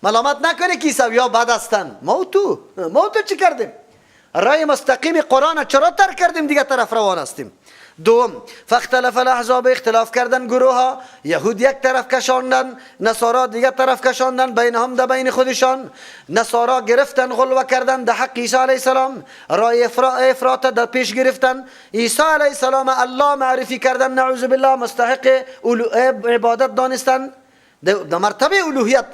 ملامت نکنی که عیسویا بد هستن. ما تو چی کردیم؟ رای مستقیم قرآن چرا ترک کردیم؟ دیگه طرف روان هستیم. دوم، فاختلف الاحزاب، اختلاف کردن گروه ها. یهود یک طرف کشاندن، نصارا دیگه طرف کشاندن، بین هم در بین خودشان. نصارا گرفتن غلوه کردن در حق عیسی علیه السلام، رای افراط در پیش گرفتن. عیسی علیه السلام الله معرفی کردن، نعوذ بالله، مستحق عبادت دانستن، در مرتبه الوهیت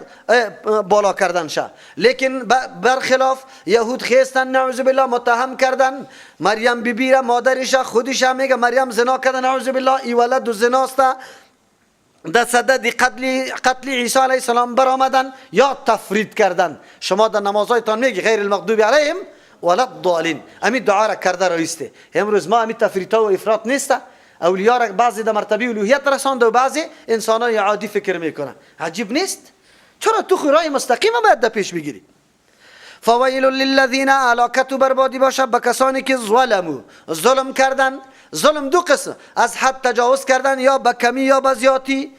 بالا کردن شه. لیکن برخلاف یهود خیستن، نعوذ بالله، متهم کردن مریم بی بی را، مادرش خودش میگه مریم زنا کرده، نعوذ بالله، ای ولد و زناست. در صدد قتل عیسی علیه السلام برآمدن یا تفرید کردن. شما در نمازهایتان میگی غیر المغضوب علیهم ولا الضالین، امی دعا را کرده رایسته. امروز ما امی تفریط و افراط نیست. اولیا را بعضی در مرتبه الوهیت رسانده و بعضی انسانای عادی فکر میکنن. عجیب نیست؟ چرا تو راه مستقیم باید در پیش بگیری؟ فویل للذین، هلاکت و بربادی باشه به کسانی که ظلمو، ظلم کردن. ظلم دو قسم، از حد تجاوز کردن یا به کمی یا به زیادی.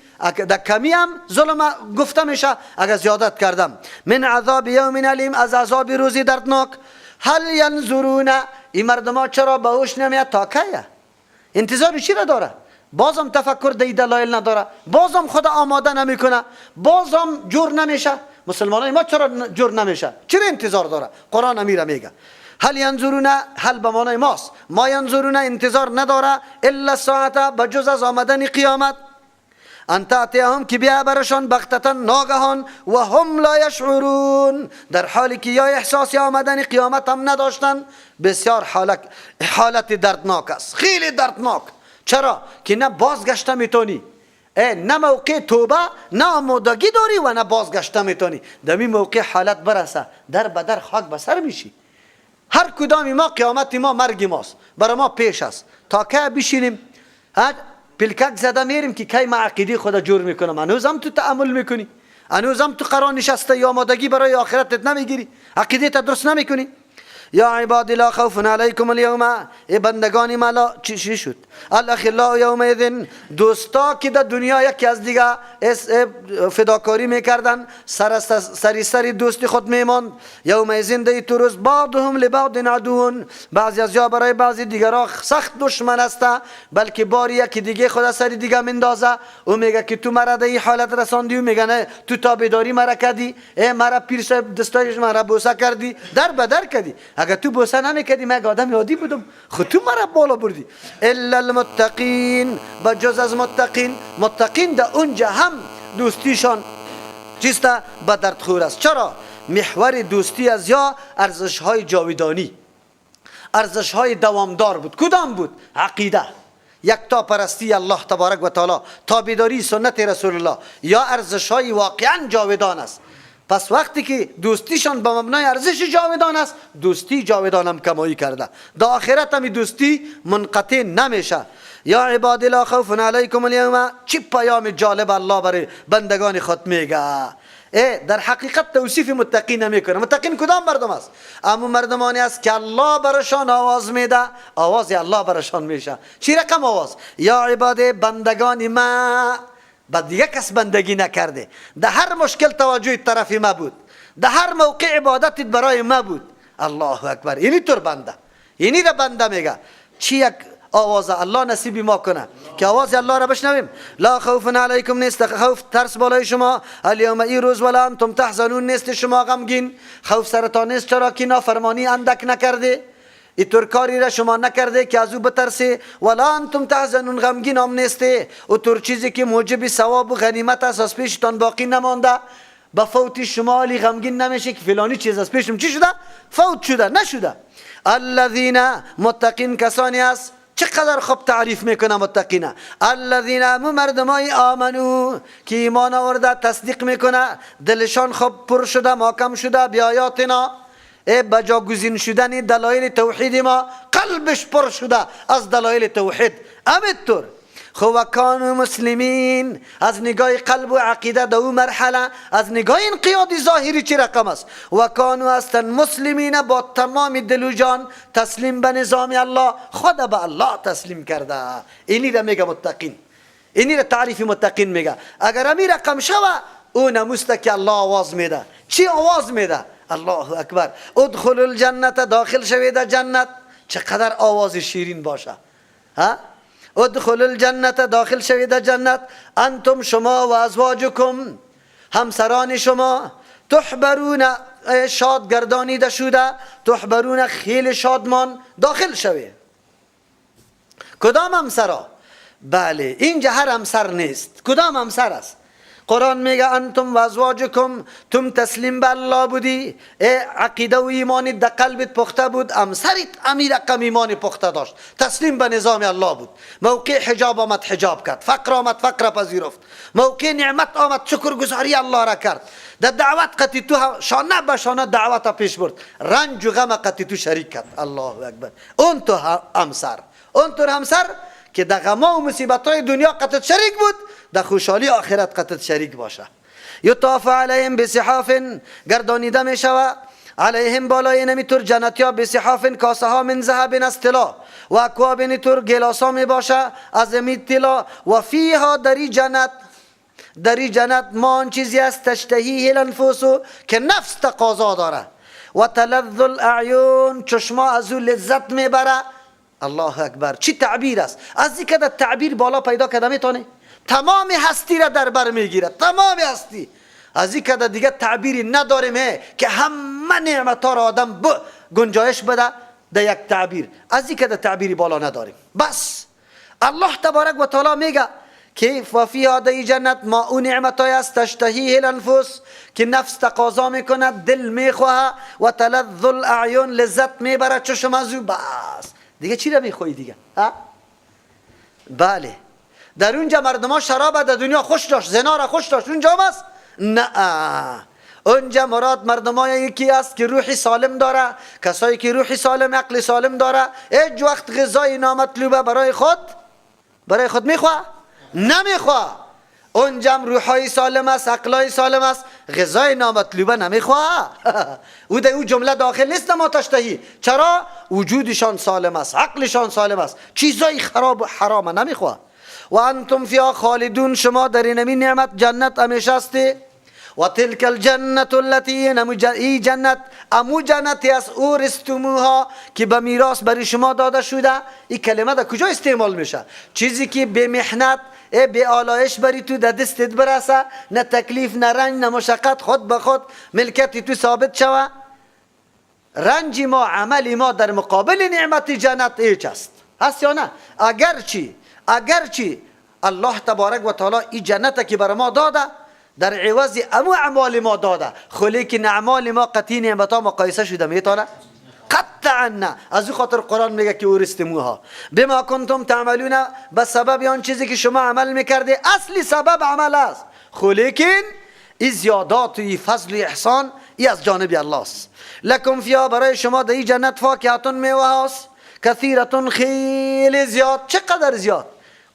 در کمی هم ظلم گفته میشه اگر زیادت کردم. من عذاب یوم الیم، از عذاب روزی دردناک. هل ینظرون، این مردم چرا به هوش نمیاد؟ تا کیه؟ انتظار چی را داره؟ بازم تفکر دی دلایل نداره، بازم خدا آماده نمیکنه، بازم جور نمیشه. مسلمانای ما چرا جور نمیشه؟ چرا انتظار داره؟ قرآن امیره میگه هل ینظرون، هل به معنای ماست، ما ینظرون انتظار نداره، الا الساعة، بجز از آمدن قیامت. ان تأتیهم، که بیا برشان، بغتة ناگهان، و هم لا یشعرون، در حالی که یا احساس آمدن قیامت هم نداشتن. بسیار حالت دردناک است، خیلی دردناک. چرا که نه بازگشته میتونی، نه موقع توبه، نه آمادگی داری و نه بازگشته میتونی. در این موقع حالت برسه، در بدر خاک بسر میشی. هر کدام ما قیامت ما مرگ ماست، برای ما پیش است. تا که بشینیم پلکک زده میریم که کی ما عقیده خود جور میکنم. هنوزم تو تأمل میکنی، هنوزم تو قرار نشسته یا آمادگی برای آخرتت نمیگیری، عقیده ت درست نمیکنی. یا عباد لا خوف علیکم اليوم، ای بندگان ما لا چی شد؟ الاخلاء یومئذ، دوستا که در دنیا یکی از دیگه فداکاری میکردن، سری سری دوستی خود میماند. یومئذ دی تو روز، بعضهم لبعض عدو، بعضی از یا برای بعضی دیگرا سخت دشمن است، بلکه باری یکی دیگه خود سری دیگه مندازه. او میگه که تو مرا در این حالت رساندی، او میگه نه تو تابعداری مرا کردی، ای مرا پیر صاحب دستایش مرا بوسه کردی، در بدر کردی. اگر تو بوسه نمیکردی من آدم عادی بودم، خود تو مرا بالا بردی. الا المتقین، بجز از متقین. متقین در اونجا هم دوستیشان چیست؟ به درد خور است. چرا؟ محور دوستی از یا ارزش های جاودانی، ارزش های دوامدار بود. کدام بود؟ عقیده، یکتا پرستی الله تبارک و تعالی، تابعداری سنت رسول الله، یا ارزش های واقعا جاودان است. پس وقتی که دوستیشان به مبنای ارزش جاودان است، دوستی جاودان هم کمایی کرده، در آخرت هم دوستی منقطع نمیشه. یا عباد لا خوف علیکم الیوم، چی پیام جالب الله برای بندگان خود میگه. در حقیقت توصیف متقی نمیکنه. متقین کدام مردم است؟ اما مردمانی است که الله برشان آواز میده، آواز الله برشان میشه. چی رقم آواز؟ یا عباد، بندگان ما، با دیگه کس بندگی نکرده، در هر مشکل توجه طرف ما بود، در هر موقع عبادت برای ما بود. الله اکبر، اینی طور بنده، اینی را بنده میگه. چی یک آواز الله نصیب ما کنه که آواز الله را بشنویم. لا خوف علیکم، نیست خوف ترس بالای شما، الیوم ای روز، ولا انتم تحزنون، نیست شما غمگین. خوف سرتان نیست، چرا که نافرمانی اندک نکرده، اینطور کاری را شما نکرده که از او بترسی. ولا انتم تحزنون، غمگین هم نیسته. او طور چیزی که موجب ثواب و غنیمت است از پیشتان باقی نمانده. با فوت شما علی غمگین نمیشه که فلانی چیز از پیشم چی شده؟ فوت شده، نشده. الذین، متقین کسانی است، چقدر خوب تعریف میکنه متقینه. الذین، مردمای، آمنو، که ایمان آورده، تصدیق میکنه، دلشان خوب پر شده، محکم شده، بیایاتنا، ای بجاگزین شدن دلایل توحید ما، قلبش پر شده از دلایل توحید. امتور خو وکانو مسلمین، از نگاه قلب و عقیده دو مرحله، از نگاه انقیاد ظاهری چی رقم است؟ وکانو هستن مسلمین، با تمام دل و جان تسلیم به نظام الله، خود به الله تسلیم کرده. اینی را میگه متقین، اینی را تعریف متقین میگه. اگر امی رقم شوه، او نموسته که الله آواز میده. چی آواز میده؟ الله اکبر. ادخل الجنت، داخل شوید جنت. چقدر آواز شیرین باشه. ها؟ ادخل الجنت، داخل شوید جنت. انتم شما و ازواجکم، همسران شما، تحبرون، شاد گردانیده شده، تحبرون خیلی شادمان داخل شوید. کدام همسرا؟ بله اینجا هر همسر نیست. کدام همسر است؟ قرآن میگه انتم و ازواجکم، تم تسلیم به الله بودی، عقیده و ایمانی در قلبت پخته بود، همسرت امی رقم ایمان پخته داشت، تسلیم به نظام الله بود. موقع حجاب آمد حجاب کرد، فقر آمد فقر پذیرفت، موقع نعمت آمد شکرگزاری الله را کرد، در دعوت قطی تو شانه به شانه دعوت پیش برد، رنج و غم قطی تو شریک کرد. الله اکبر. اون تو همسر، اون تو همسر که در غم و مصیبت های دنیا قطعت شریک بود، در خوشحالی آخرت قطعت شریک باشه. یطاف علیهم بصحاف، گردانیده می شوه علیهم بالای نمیتور جنتیا، بصحاف کاسه ها، من ذهب از طلا، و اکواب نتور گلاس ها می باشه از امی طلا. و فیها دری جنت، دری جنت ما آن چیزی است تشتهیه الانفس که نفس تقاضا داره، و تلذ الاعیون، چشما از او لذت میبره. الله اکبر، چی تعبیر است. از اینکه در تعبیر بالا پیدا کرده میتونه تمام هستی را در بر میگیره، تمام هستی. از اینکه دیگه تعبیری نداریم که همه نعمت ها را آدم گنجایش بده در یک تعبیر، از اینکه در تعبیری بالا نداریم. بس الله تبارک و تعالی میگه که و فیها در جنت ما او نعمت های است تشتهیه الانفس که نفس تقاضا میکند، دل میخواه، و تلذ الاعیون، لذت میبره چشم از او. بس دیگه چی را میخوایی دیگه؟ ها؟ بله در اونجا مردم ها شراب در دنیا خوش داشت، زنا را خوش داشت، اونجا هم است؟ نه، اونجا مراد مردم های یکی است که روحی سالم داره، کسایی که روحی سالم، عقل سالم داره، هیچ وقت غذای نامطلوبه برای خود میخواه؟ نمیخواه. اونجا هم روحای سالم است، عقلای سالم است، غذای نامطلوبه نمیخواه. او در او جمله داخل نیست ما تشتهی. چرا؟ وجودشان سالم است، عقلشان سالم است، چیزای خراب و حرام نمیخواه. و انتم فیها خالدون، شما در اینمی نعمت جنت همیشه هستی. و تلک الجنت التي، ای جنت امو جنتی است اورثتموها که به میراث برای شما داده شده. این کلمه در کجا استعمال میشه؟ چیزی که به محنت، به آلایش بری تو در دستت برسه، نه تکلیف، نه رنج، نه مشقت، خود به خود ملکت تو ثابت شوه. رنج ما، عمل ما در مقابل نعمت جنت هیچ است، هست یا نه؟ اگرچه الله تبارک و تعالی این جنت که بر ما داده در عوض امو اعمال ما داده، خو لیکن اعمال ما قطعی نعمت ها مقایسه شده میتونه؟ قطعا نه. از او خاطر قرآن میگه که اورثتموها بما کنتم تعملون، به سبب آن چیزی که شما عمل میکرده. اصلی سبب عمل است، خو لیکن ای زیادات و ای فضل و احسان ای از جانب الله است. لکم فیها، برای شما در ای جنت فاکهتون، میوه هاست، کثیرتون، خیلی زیاد. چقدر زیاد؟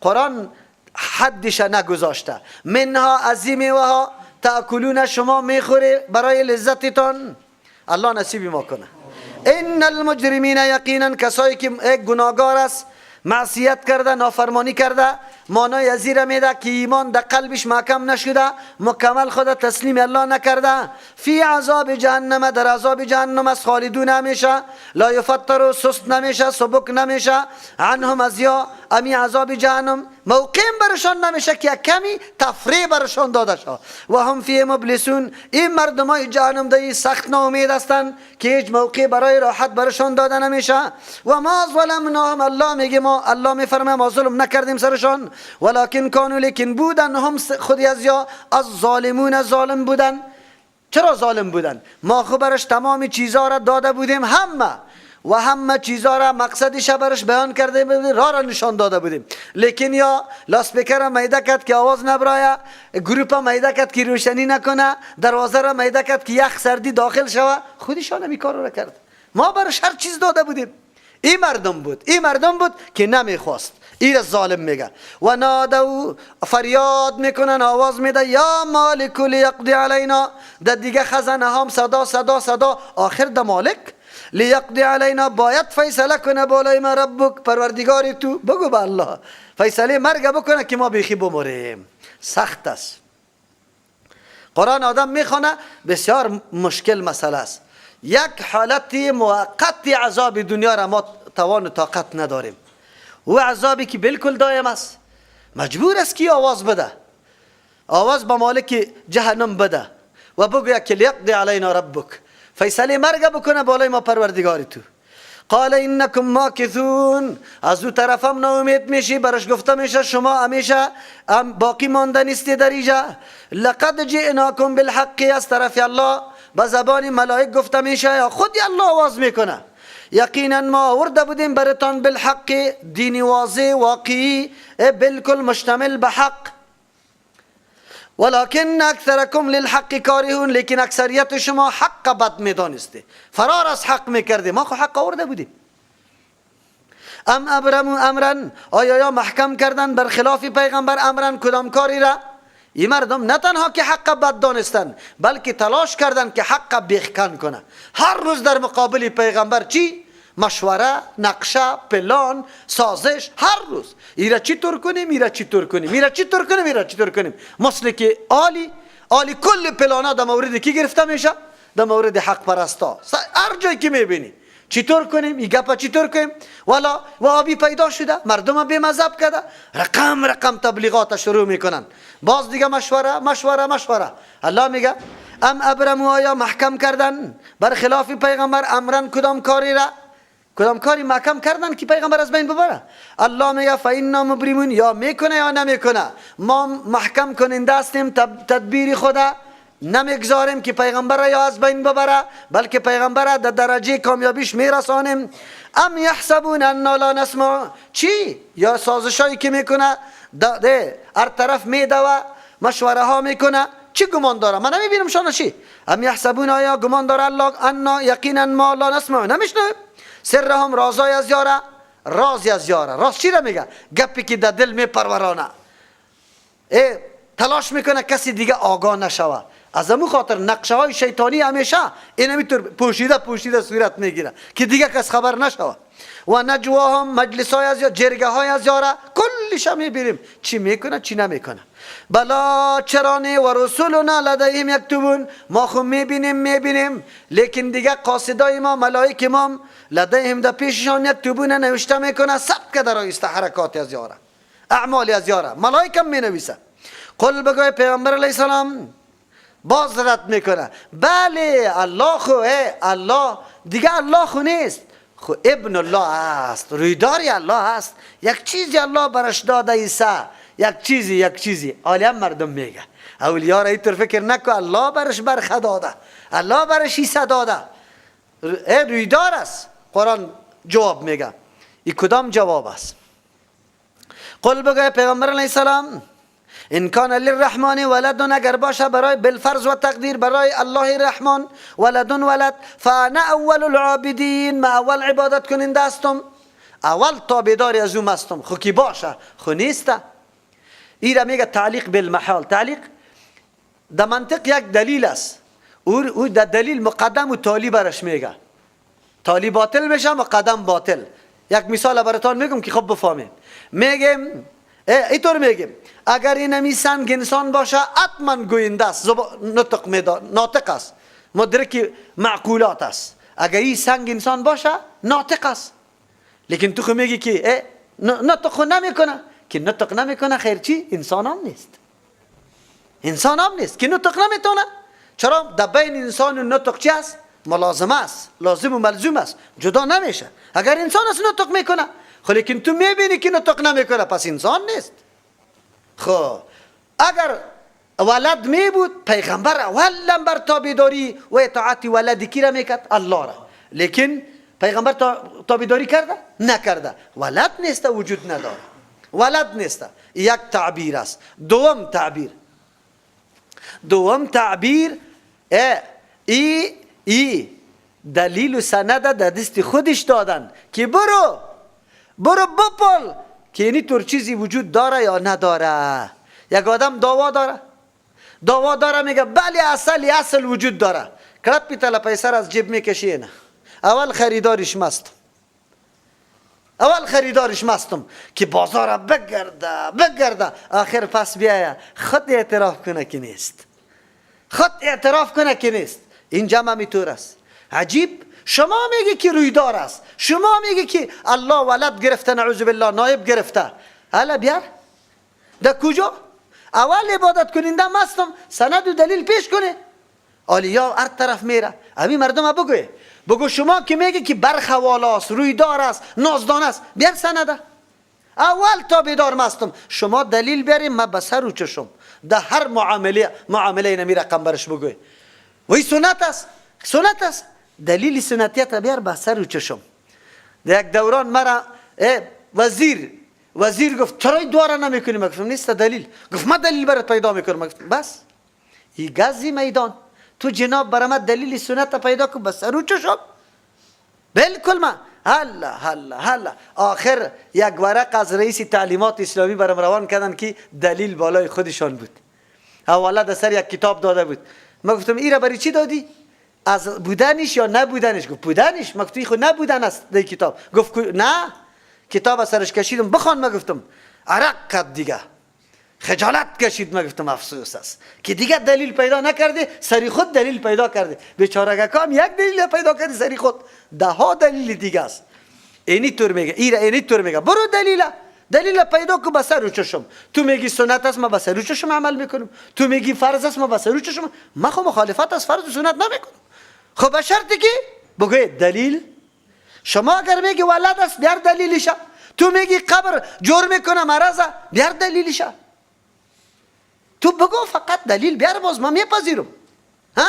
قرآن حدش نگذاشته. منها، از این میوه ها، تاکلون، شما میخوری برای لذتتان. الله نصیب ما کنه. ان المجرمین، یقینا کسایی که یک گناهگار است، معصیت کرده، نافرمانی کرده، معنای از این میده که ایمان در قلبش محکم نشده، مکمل خود تسلیم الله نکرده. فی عذاب جهنم، در عذاب جهنم است، خالدون همیشه، لا یفتر، سست نمیشه، سبک نمیشه، عنهم از یا امی عذاب جهنم موقع برشان نمیشه که کمی تفریح برشان داده شد. و هم فی مبلسون، این مردمای جهنم در سخت ناامید هستند که هیچ موقع برای راحت برشان داده نمیشه. و ما ظلمناهم، الله میگه ما، الله میفرمه ما ظلم نکردیم سرشان، ولکن کانوا، لیکن بودن، هم خودی از یا از ظالمون، ظالم بودن. چرا ظالم بودن؟ ما خو برش تمام چیزها را داده بودیم، همه و همه چیزها را مقصدش برش بیان کرده بودیم، راه را نشان داده بودیم، لیکن یا لاسپیکر را میده کرد که آواز نبرایه، گروپ را میده کرد که روشنی نکنه، دروازه را میده کرد که یخ سردی داخل شوه. خودشان همی کار را کرد. ما برش هر چیز داده بودیم. این مردم بود، این مردم بود که نمیخواست. این ظالم میگه. و نادو، فریاد میکنن، آواز میده، یا مالک لیقضی علینا. در دیگه خزانه هم صدا صدا صدا، آخر د مالک لیقضی علینا، باید فیصله کنه بالای ما ربک، پروردگار تو. بگو به الله فیصله مرگ بکنه که ما بیخی بمریم. سخت است. قرآن آدم میخوانه، بسیار مشکل مسئله است. یک حالت موقت عذاب دنیا را ما توان و طاقت نداریم. او عذابی که بالکل دایم است، مجبور است که آواز بده، آواز به مالک جهنم بده و بگوید که لیقضی علینا ربک، فیصله مرگ بکنه بالای ما پروردگاری تو. قال انکم ماکثون، از او طرفم ناامید میشی، برش گفته میشه شما همیشه هم باقی مانده نیستی در اینجا. لقد جئناکم بالحق، از طرف الله به زبان ملائک گفته میشه یا خود الله آواز میکنه، یقینا ما آورده بودیم برتان بالحق، دینی واضح واقعی بالکل مشتمل به حق. ولكن اکثرکم للحق کارهون، لیکن اکثریت شما حق بد میدانستی، فرار از حق میکردی، ما خو حق آورده بودیم. ام ابرموا امرا، آیا یا محکم کردن بر خلاف پیغمبر امرا کدام کاری را؟ این مردم نه تنها که حق بد دانستن، بلکه تلاش کردن که حق بیخکن کنه. هر روز در مقابل پیغمبر چی؟ مشوره، نقشه، پلان، سازش، هر روز ایرا چی طور کنیم، ایرا چی طور کنیم، ایرا چی طور کنیم، ایرا چی طور کنیم. مثل که آلی کل پلانا در مورد کی گرفته میشه؟ در مورد حق پرستا. هر جایی که میبینی چطور کنیم، این گپا چطور کنیم، والا وهابی پیدا شده، مردم بی مذهب کرده، رقم رقم تبلیغات شروع میکنن، باز دیگه مشوره مشوره مشوره. الله میگه ام ابرموا، آیا محکم کردن بر خلاف پیغمبر امرن کدام کاری را؟ کدام کاری محکم کردن که پیغمبر از بین ببره؟ الله میگه فإنا مبرمون، یا میکنه یا نمیکنه، ما محکم کننده هستیم، تدبیر خدا نمیگذاریم که پیغمبر را یا از بین ببره، بلکه پیغمبر را در درجه کامیابیش میرسانیم. ام یحسبون انا لا نسمع، چی؟ یا سازشایی که میکنه ده هر طرف میدوه، مشوره ها میکنه، چی گمان داره؟ من نمیبینم شان چی. ام یحسبون، آیا گمان داره الله انا یقینا ما لا نسمع، نمیشنویم سرهم رازای از یاره، رازی از یاره. راز چی را میگه؟ گپی که در دل میپرورانه، ای تلاش میکنه کسی دیگه آگاه نشوه. از امو خاطر نقشه های شیطانی همیشه این همینطور پوشیده پوشیده صورت میگیره که دیگه کس خبر نشوه. و نجواهم، مجلس های از یاره، جرگه های از یاره، کلش میبینیم چی میکنه چی نمیکنه. بلا چرانه و رسولنا لدیهم یکتبون، ما خو میبینیم میبینیم، لیکن دیگه قاصدای ما، ملائک ما لدیهم در پیششان یکتبون نوشته میکنه، ثبت که در آیسته حرکات از یاره، اعمال از یاره، ملائک هم مینویسه. قل بگوی پیغمبر علیه السلام، باز رد میکنه، بله الله خو الله دیگه الله خو نیست، خو ابن الله است، رویداری الله است، یک چیزی الله برش داده عیسی، یک چیزی یک چیزی. عالی مردم میگه اولیا را اینطور فکر نکو، الله برش برخه داده، الله برش عیسی داده، رویدار است. قرآن جواب میگه، این کدام جواب است؟ قل بگوی پیغمبر علیه السلام ان کان للرحمن ولد، اگر باشه برای بالفرض و تقدیر برای الله رحمان ولد ولد، فانا اول العابدین، ما اول عبادت کننده هستم، اول تابعدار از او هستم. خو کی باشه؟ خو نیست. ایرا میگه تعلیق بالمحال. تعلیق در منطق یک دلیل است، او در دلیل مقدم و تالی برش میگه، تالی باطل میشه مقدم باطل. یک مثال براتون میگم که خب بفهمید. میگم اینطور میگیم اگر این همی سنگ انسان باشه حتما گوینده است، نطق میده، ناطق است، مدرک معقولات است. اگر این سنگ انسان باشه ناطق است، لیکن تو خو میگی که نطق خو نمیکنه، که نطق نمیکنه خیر چی؟ انسان هم نیست، انسان هم نیست که نطق نمیتونه. چرا؟ در بین انسان و نطق چی است؟ ملازمه است، لازم و ملزوم است، جدا نمیشه. اگر انسان است نطق میکنه، خب لیکن تو میبینی که نطق نمیکنه، پس انسان نیست. خب اگر ولد می بود، پیغمبر اول بر تابعداری و اطاعت ولد کی را میکرد؟ الله را. لیکن پیغمبر تابعداری کرده؟ نکرده. ولد نیست، وجود نداره، ولد نیست. یک تعبیر است. دوم تعبیر، دوم تعبیر ای ای دلیل و سند در دست خودش دادن که برو برو بپل که اینی طور چیزی وجود داره یا نداره. یک آدم دعوا داره، دعوا داره، میگه بله اصل اصل وجود داره، کلپ پیتل پیسر از جیب میکشی، نه اول خریدارش مستم، اول خریدارش مستم که بازار بگرده بگرده، آخر پس بیایه خود اعتراف کنه که نیست. خود اعتراف کنه که نیست. این جمع میتور است. عجیب، شما میگی که رویدار است، شما میگی که الله ولد گرفته، نعوذ بالله نایب گرفته. حالا بیار در کجا؟ اول عبادت کننده مستم، سند و دلیل پیش کنه. آلیا هر طرف میره. همین مردم بگوی، بگو شما که میگی که برخ والاست، رویدار است، نازدان است، بیار سنده. اول تا بیدار مستم، شما دلیل بیاریم، ما به سر و چشم در هر معامله نمی رقم برش بگوی. وی سنت است، سنت است، دلیل سنتیت بیار به سر و چشم. در یک دوران مرا وزیر گفت چرا دواره نمیکنی؟ من گفتم نیست دلیل. گفت من دلیل برات پیدا میکنم. من گفتم بس ای گزی میدان، تو جناب برای من دلیل سنت پیدا کن، به سر و چشم. بالکل ما هلا هلا هلا. آخر یک ورق از رئیس تعلیمات اسلامی برام روان کردن که دلیل بالای خودشان بود. حواله در سر یک کتاب داده بود. من گفتم ایره برای چی دادی؟ از بودنش یا نبودنش؟ گفت بودنش. من گفتم خود نبودن است در کتاب. گفت نه، کتاب از سرش کشیدم بخوان. من گفتم عرق کرد دیگه، خجالت کشید. من گفتم افسوس است که دیگه دلیل پیدا نکرده، سری خود دلیل پیدا کرده. بیچاره کام یک دلیل پیدا کرده، سری خود ده ها دلیل دیگه است. اینی طور میگه، ایره اینی طور میگه، برو دلیل پیدا کو به سر و چشم. تو میگی سنت است، ما به سر و چشم عمل میکنم. تو میگی فرض است، ما به سر و چشم. ما خو مخالفت از فرض و سنت نمیکنم. خب به شرطی که بگوی دلیل. شما اگر میگی ولد است، بیار دلیلش. تو میگی قبر جور میکنه مرض، بیار دلیلش. تو بگو فقط دلیل بیار، باز ما میپذیرم. ها؟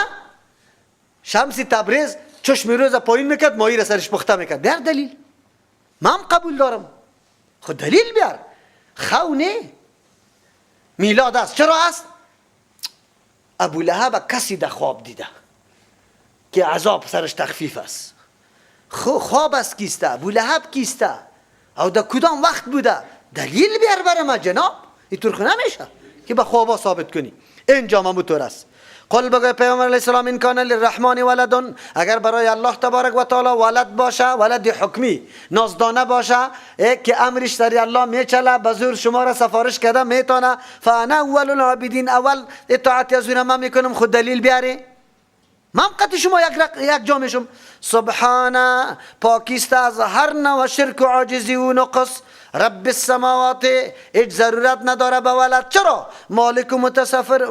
شمس تبریز چشم روز پایین میکرد، ماهی را سرش پخته میکرد، بیار دلیل. من هم قبول دارم، خود دلیل بیار. خو نه میلاد است، چرا است؟ ابو لهب کسی در خواب دیده که عذاب سرش تخفیف است. خو خواب است کیسته؟ ابو لهب کیسته؟ او در کدام وقت بوده؟ دلیل بیار برای ما جناب. اینطور خو نمیشه که به خوابا ثابت کنی. اینجا همونطور است. قل بگوی پیامبر علیه السلام ان کان للرحمن ولد، اگر برای الله تبارک و تعالی ولد باشه، ولد حکمی نازدانه باشه که امرش سر الله میچله، به زور شما را سفارش کرده میتونه، فانا اول العابدین، اول اطاعت از او من میکنم. خود دلیل بیاری، من قطع شما یک جا میشم. سبحانه، پاکیست از هر نوع شرک و عاجزی و نقص. رب السماوات، هیچ ضرورت نداره به ولد. چرا؟ مالک و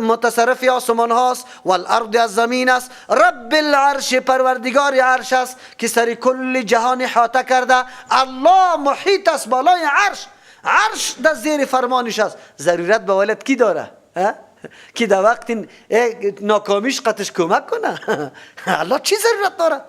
متصرف آسمان هاست، والارض از زمین است. رب العرش، پروردگار عرش است که سر کل جهان احاطه کرده. الله محیط است بالای عرش، عرش در زیر فرمانش است. ضرورت به ولد کی داره؟ که در وقت ناکامیش قطش کمک کنه. الله چی ضرورت داره؟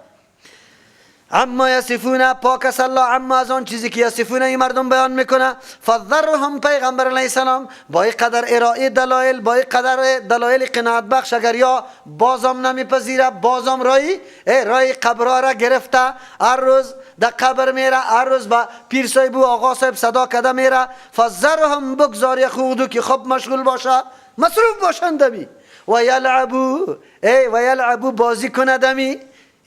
اما یصفون، پاک است الله عما از آن چیزی که یصفون این مردم بیان میکنه. فذرهم، پیغمبر علیه السلام با این قدر ارائه دلایل، با این قدر دلایل قناعت بخش، اگر یا بازم نمیپذیره، بازم رای قبرها را گرفته، هر روز در قبر میره، هر روز با پیر صاحب و آقا صاحب صدا کده میره. فذرهم، بگذار یخوضو که خب مشغول باشه، مصروف باشند دمی. و یلعبو، و یلعبو بازی کنه دمی.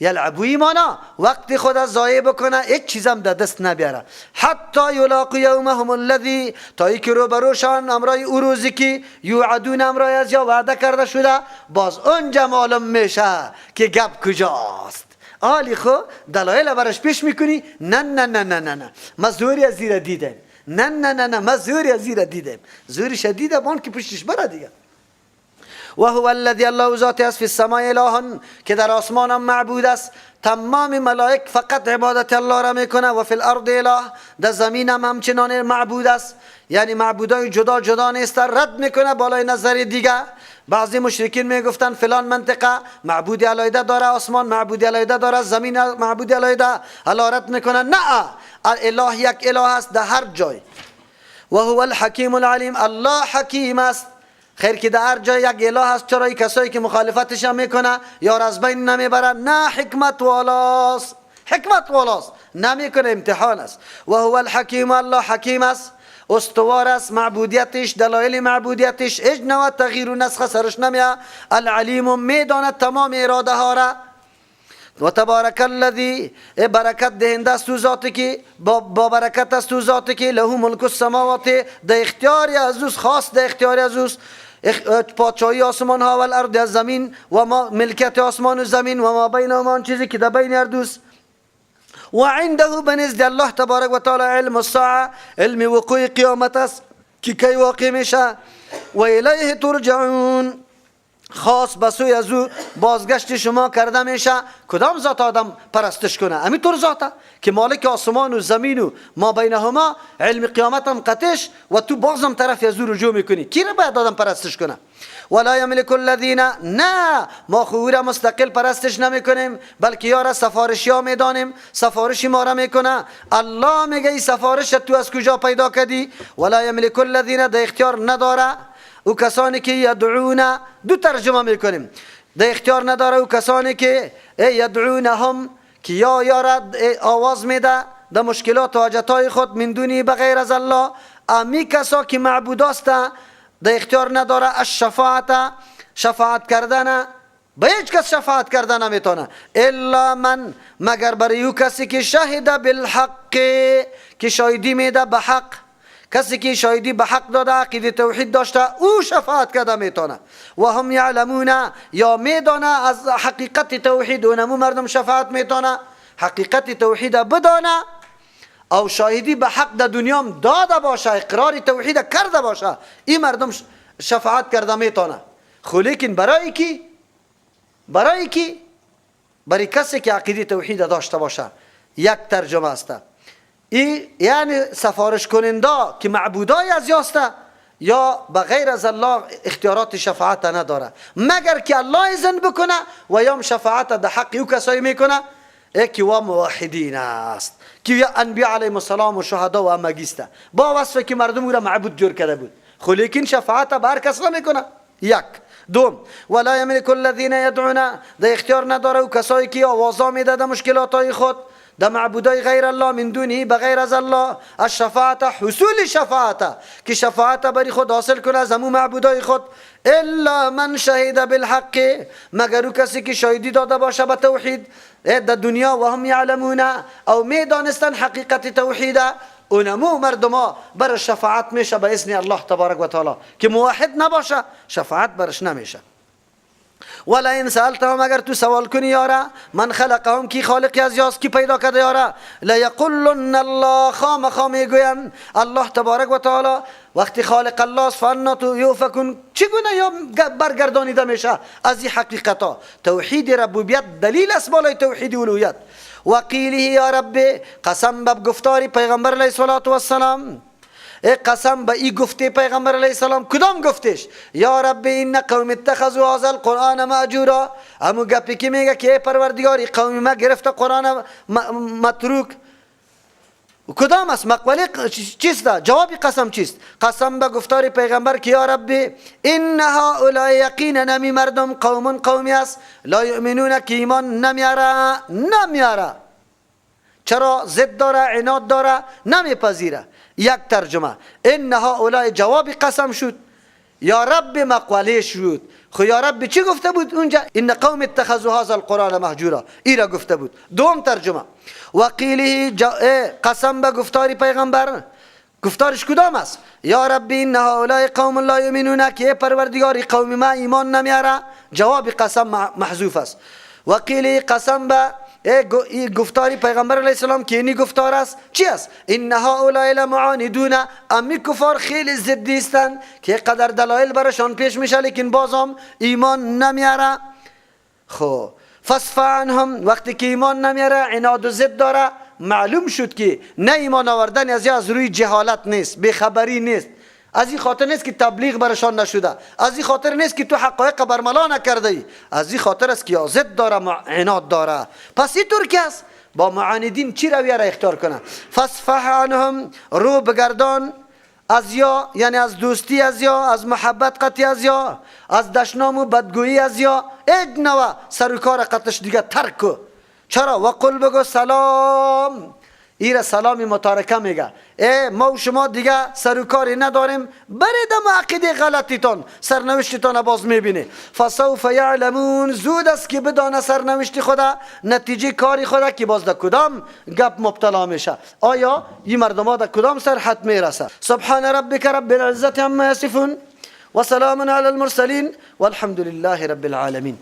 یلعبوی مانا وقت خود از ضایع بکنه، هیچ چیزم در دست نبیاره. حتی یلاقوا یومهم الذی، تا اینکه روبروشان امرای او روزی که یوعدون، امرای از یا وعده کرده شده، باز اونجا معلوم میشه که گپ کجاست. آلی خو دلایل برش پیش میکنی، نه نه نه نه نه نه، ما زوری از زیر دیدم، نه نه نه نه، ما زوری از زیر دیدم، زوری شدیده بان که پشتش بره دیگه. و هو الذی، الله ذات است، فی السماء اله، که در آسمان هم معبود است. تمام ملائک فقط عبادت الله را میکنه. و فی الارض اله، در زمین هم همچنان معبود است، یعنی معبودای جدا جدا نیست، رد میکنه بالای نظر دیگه. بعضی مشرکین میگفتن فلان منطقه معبود علیده داره، آسمان معبود علیده داره، زمین معبود علیده، الله رد میکنه. نه، اله یک اله است در هر جای. و هو الحکیم العلیم، الله حکیم است. خیر که در هر جای یک اله هست، چرا ای کسایی که مخالفتش هم میکنه یا از بین نمیبره؟ نه، حکمت والاست، حکمت والاست، نمیکنه، امتحان است. و هو الحکیم، الله حکیم است، استوار است، معبودیتش، دلایل معبودیتش هیچ نوع تغییر و نسخ سرش نمیاد. العلیم، میداند تمام اراده ها را. و تبارک الذی، برکت دهنده است ذاتی که با برکت است ذاتی که له ملک السماوات، در اختیار از اوست، خاص در اختیار از اوست. پادشاهی آسمان ها و الارض از زمین و ما ملکیت آسمان و زمین و ما بینهما آن چیزی که در بین هر دوست. و عنده بنزد الله تبارک و تعالی علم الساعه، علم وقوع قیامت است که کی واقع میشه. و الیه ترجعون، خاص به سوی از او بازگشت شما کرده میشه. کدام ذات آدم پرستش کنه؟ همین طور ذاته که مالک آسمان و زمین و ما بینهما، علم قیامت هم قطش و تو بازم طرف از او رجوع میکنی. کی را باید آدم پرستش کنه؟ ولا یملک الذین، نه ما خو را مستقل پرستش نمیکنیم، بلکه یارا سفارشی ها میدانیم، سفارشی ما را میکنه. الله میگه این سفارش تو از کجا پیدا کردی؟ ولا یملک الذین، در اختیار نداره او کسانی که یدعون، دو ترجمه میکنیم، در اختیار نداره او کسانی که یدعونهم، که یا یارا آواز میده در مشکلات و حاجتهای خود، من دونی بغیر از الله، امی کسا که معبود است در اختیار نداره الشفاعت، شفاعت کردن، به هیچ کس شفاعت کردن نمیتونه، الا من، مگر برای او کسی که شهد بالحق، که شاهدی میده به حق، کسی که شاهدی به حق داده، عقیده توحید داشته، او شفاعت کرده میتونه. و هم یعلمون، یا میدانه از حقیقت توحید، اونمو مردم شفاعت میتونه، حقیقت توحید بدانه او شاهدی به حق در دنیام داده باشه، اقرار توحید کرده باشه، این مردم شفاعت کرده میتونه. خو لیکن برای کی؟ برای کی؟ برای کسی که عقیده توحید داشته باشه. یک ترجمه است. ای یعنی سفارش کننده که معبودای از یاسته یا بغیر از الله اختیارات شفاعت نداره، مگر که الله اذن بکنه و یا شفاعت در حق او کسایی میکنه که و موحدین است، که یا انبیاء علیهم السلام و شهدا و همگیسته، با وصف که مردم او را معبود جور کرده بود. خو لیکن شفاعت به هر کس نمیکنه. یک. دوم، ولا یملک الذین یدعون، در اختیار نداره او کسایی که آوازا میده در مشکلات های خود، در معبودای غیر الله، من دونه بغیر از الله، الشفاعت، حصول شفاعت، که شفاعت بری خود حاصل کنه از همو معبودای خود، الا من شهد بالحق، مگر او کسی که شاهدی داده باشه به توحید در دنیا، و هم یعلمون، او میدانستن حقیقت توحید، اونمو مردما بر شفاعت میشه به اذن الله تبارک و تعالی، که موحد نباشه شفاعت برش نمیشه. ولا ان سالتهم، اگر تو سوال کنی یارا، من خلقهم، کی خالق از یاس، کی پیدا کرده یارا، لیقولن الله، خامخا میگوین الله تبارک و تعالی. وقتی خالق الله است، فانا یوفکون، چگونه یا برگردانیده میشه از این حقیقت ها؟ توحید ربوبیت دلیل است بالای توحید الوهیت. وقیله یا رب، قسم به گفتار پیغمبر علیه الصلاة والسلام، ای قسم به ای گفته پیغمبر علیه السلام، کدام گفتش؟ یا رب این قوم اتخذوا هذا القرآن مهجورا، همو گپی که میگه که ای پروردگاری قوم ما گرفته قرآن متروک، کدام است؟ مقوله چیست؟ جواب قسم چیست؟ قسم به گفتار پیغمبر که یا رب این هؤلاء، یقینا نمی مردم قوم قومی است، لا یؤمنون، که ایمان نمیاره، نمیاره. چرا؟ ضد داره، عناد داره، نمیپذیره. یک ترجمه، ان هؤلاء جواب قسم شد، یا رب مقوله شد. خو یا رب چی گفته بود اونجا؟ ان قوم اتخذوا هذا القرآن مهجورا، ای را گفته بود. دوم ترجمه، وقیله قسم به گفتار پیغمبر، گفتارش کدام است؟ یا رب ان هؤلاء قوم لا یؤمنون، که پروردگار قوم ما ایمان نمیاره، جواب قسم محذوف است. وقیله قسم به گفتاری پیغمبر علیه السلام که اینی گفتار است چی است؟ ان هؤلاء لمعاندون، امی کفار خیلی ضدی هستند که قدر دلایل برشان پیش میشه لیکن بازم ایمان نمیاره. خب فاصفح عنهم، وقتی که ایمان نمیاره عناد و ضد داره، معلوم شد که نه ایمان آوردن از روی جهالت نیست، بیخبری نیست، از این خاطر نیست که تبلیغ برشان نشده، از این خاطر نیست که تو حقایق برملا نکرده ای، از این خاطر است که یا ضد داره عناد داره. پس اینطور که است با معاندین چی رویه را اختیار کنه؟ فاصفح عنهم، رو بگردان از یا، یعنی از دوستی از یا، از محبت قطعی از یا، از دشنام و بدگویی از یا، اجنوا سر و کار قطعش دیگه ترک کو. چرا؟ وقل بگو سلام، ایره سلامی متارکه میگه، ای ما و شما دیگه سر و کاری نداریم، برید عقیده غلطیتان سرنوشتتان باز میبینی. فسوف یعلمون، زود است که بدانه سرنوشت خدا، نتیجه کاری خدا که باز در کدام گپ مبتلا میشه، آیا این مردم ها در کدام سرحد میرسه. سبحان ربک رب العزت عما یصفون و سلام علی المرسلین والحمد لله رب العالمین.